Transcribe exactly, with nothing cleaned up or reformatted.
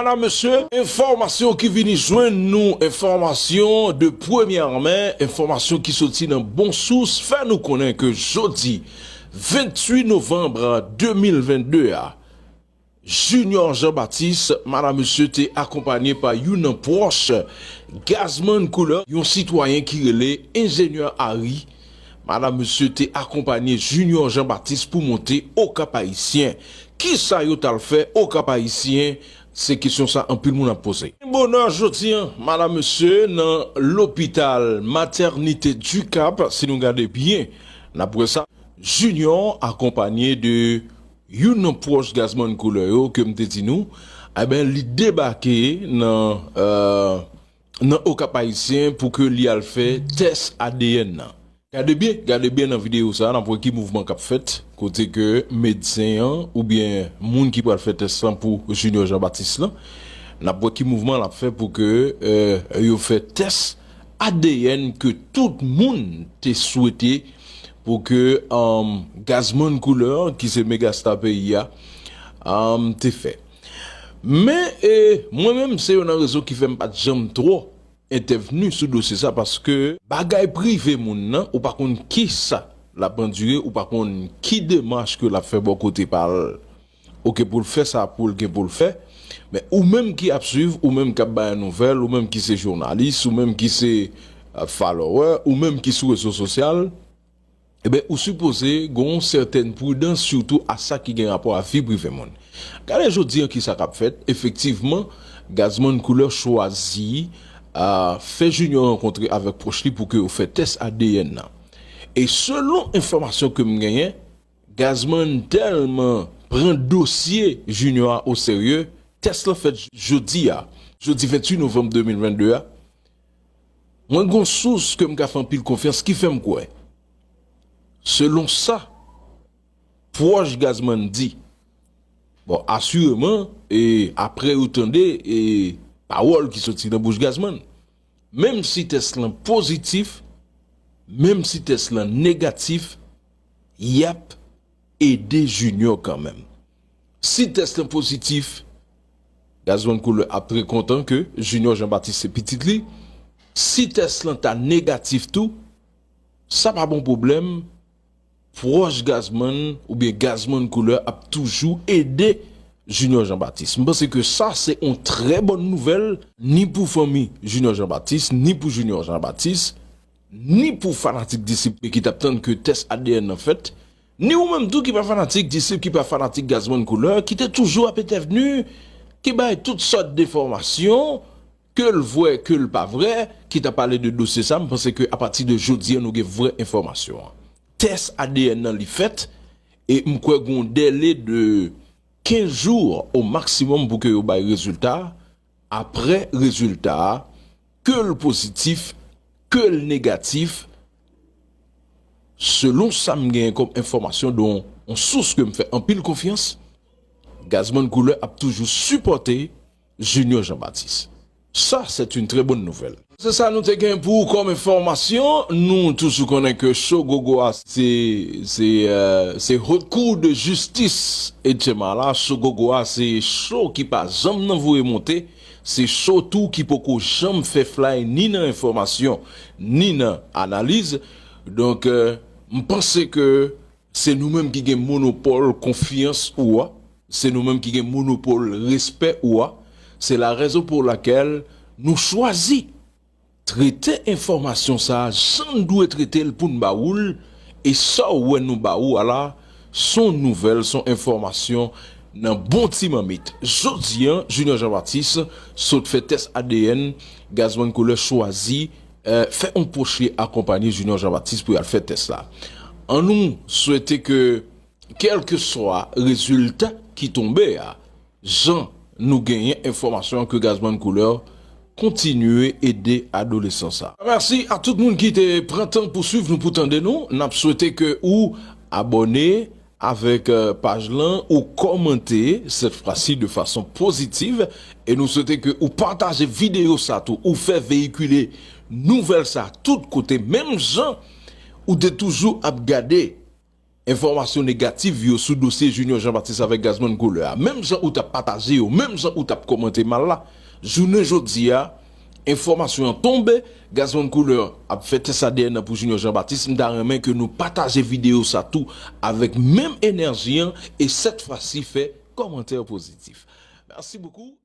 Madam, mesye, enfòmasyon ki vini jwenn nou, enfòmasyon de premyè men, enfòmasyon ki soti nan bon sous, fè nou konnen ke jodi, venntuit novanm de mil vennde a, Junior Jean Baptiste, madam, mesye, te akonpanye pa youn nan pwòch Gazman Couleur, yon sitwayen ki rele Enjenyè Harry. Madam, mesye, te akonpanye Junior Jean Baptiste pou monte Okap Ayisyen. Kisa yo t al fè Okap Ayisyen? Se kesyon sa anpil moun ap poze. Bonè jodi a, madam, mesye, nan lopital Maternité du Cap, si nou gade byen, n ap wè sa. Junior akonpanye de youn nan pwòch Gazman Couleur yo ke m te di nou, eben, li debake nan, euh, nan Okap Ayisyen pou ke li al fè tès A D N nan. Gade byen, gade byen nan videyo sa, n ap wè ki mouvman k ap fèt, kote ke medsen an oubyen moun ki pral fè tès lan pou Junior Jean Baptiste lan, n ap wè ki mouvman l ap fè pou ke, euh, yo fè tès A D N ke tout moun te swete pou ke, um, Gazman Couleur, ki se megastar peyi a, um, te fè. Men, e, mwen menm, se youn nan rezon ki fè m pa t janm twò entèvni sou dosye sa, paske bagay prive moun nan, ou pa konn kisa l ap andire, ou pa konn ki demach ke l ap fè bò kote pa l. Oke, pou l fè sa pou l gen pou l fè. Men ou menm ki ap swiv, ou menm k ap bay nouvèl, ou menm ki se jounalis, ou menm ki se, euh, follower, ou menm ki sou rezo sosyal, eben, ou sipoze gen yon sètèn pridans, sitou a sa ki gen rapò a vi prive moun. Gade jodi an kisa k ap fèt. Efektivman, Gazman Couleur chwazi, euh, fè Junior rankontre avèk pwòch li pou ke yo fè tès A D N nan. E selon enfòmasyon ke m genyen, Gazman tèlman pran dosye Junior a oserye, tès lan fèt jodi a, jodi venntuit novanm de mil vennde a. Mwen gon sous ke m ka fè anpil konfyans ki fè m kwè, selon sa pwòch Gazman di, bon, asireman, e apre yo tande, e pawòl ki soti nan bouch Gazman, menm si tès lan pozitif, menm si tès lan negatif, y ap ede Junior kanmenm. Si tès lan pozitif, Gazman Couleur ap trè kontan ke Junior Jean Baptiste se pitit li. Si tès lan ta negatif tou, sa pa bon pwoblèm. Pwòch Gazman oubyen Gazman Couleur ap toujou ede Junior Jean Baptiste. M panse ke sa se yon trè bòn nouvèl, ni pou fanmi Junior Jean Baptiste, ni pou Junior Jean Baptiste, ni pou fanatik Disip ki t ap tann ke tès A D N nan fèt, ni ou menm tou ki pa fanatik Disip, ki pa fanatik Gazman Couleur, ki te toujou ap entèvni, ki bay tout sòt de enfòmasyon, ke l vrè, ke l pa vrè, ki t ap pale de dosye sa. M panse ke apati de jodi an, nou gen vrè enfòmasyon an. Tès A D N nan li fèt, e m kwè gen yon dèle de kenz jou o maksimòm pou ke yo bay rezilta a. Apre rezilta a, ke l pozitif, ke l negatif, selon sa m genyen kòm enfòmasyon de yon, yon sous ke m fè anpil konfyans, Gazman Couleur ap toujou sipòte Junior Jean Baptiste. Sa, c'est une très bonne nouvelle. Se sa nou te gen pou ou kòm enfòmasyon. Nou toujou konnen ke cho gogo a se, se, euh, se Haute Cour de Justice H M A la. Cho gogo a se cho ki pa janm nan voye monte. Se cho tou ki poko janm fè flay ni nan enfòmasyon, ni nan analiz. Donk, euh, m panse ke se nou menm ki gen monopòl konfyans ou a, se nou menm ki gen monopòl respè ou a. Se la raison pour laquelle nou chwazi trete enfòmasyon sa a jan n dwe trete l pou n ba ou l, e sa w wè nou ba ou a la, s on nouvèl, s on enfòmasyon nan bon ti mamit. Jodi an, Junior Jean Baptiste sot fè tès A D N, Gazman Couleur chwazi, eh, fè yon pwòch li akonpanye Junior Jean Baptiste pou y al fè tès la. An nou swete ke, kèlkeswa rezilta ki tonbe a, jan nou genyen enfòmasyon an, ke Gazman Couleur kontinye ede adolesan sa. Mèsi a tout moun ki te pran tan pou swiv nou, pou tande nou. N ap swete ke ou abòne avèk, euh, paj lan, ou kòmante, cette fois-ci de façon positive, e nou swete ke ou pataje videyo sa tou, ou fè veyikile nouvèl sa tout kote, menm jan ou te toujou ap gade enfòmasyon negatif yo sou dosye Junior Jean Baptiste avèk Gazman Koulè a. Menm jan ou t ap pataje yo, menm jan ou t ap kòmante mal la, jounen jodi a, enfòmasyon an tonbe, Gazman Koulè ap fè tès A D N nan pou Junior Jean Baptiste. M ta renmen ke nou pataje videyo sa tou avèk menm enèji an e sèt fwa si fè kòmantè pozitif. Mèsi bokou.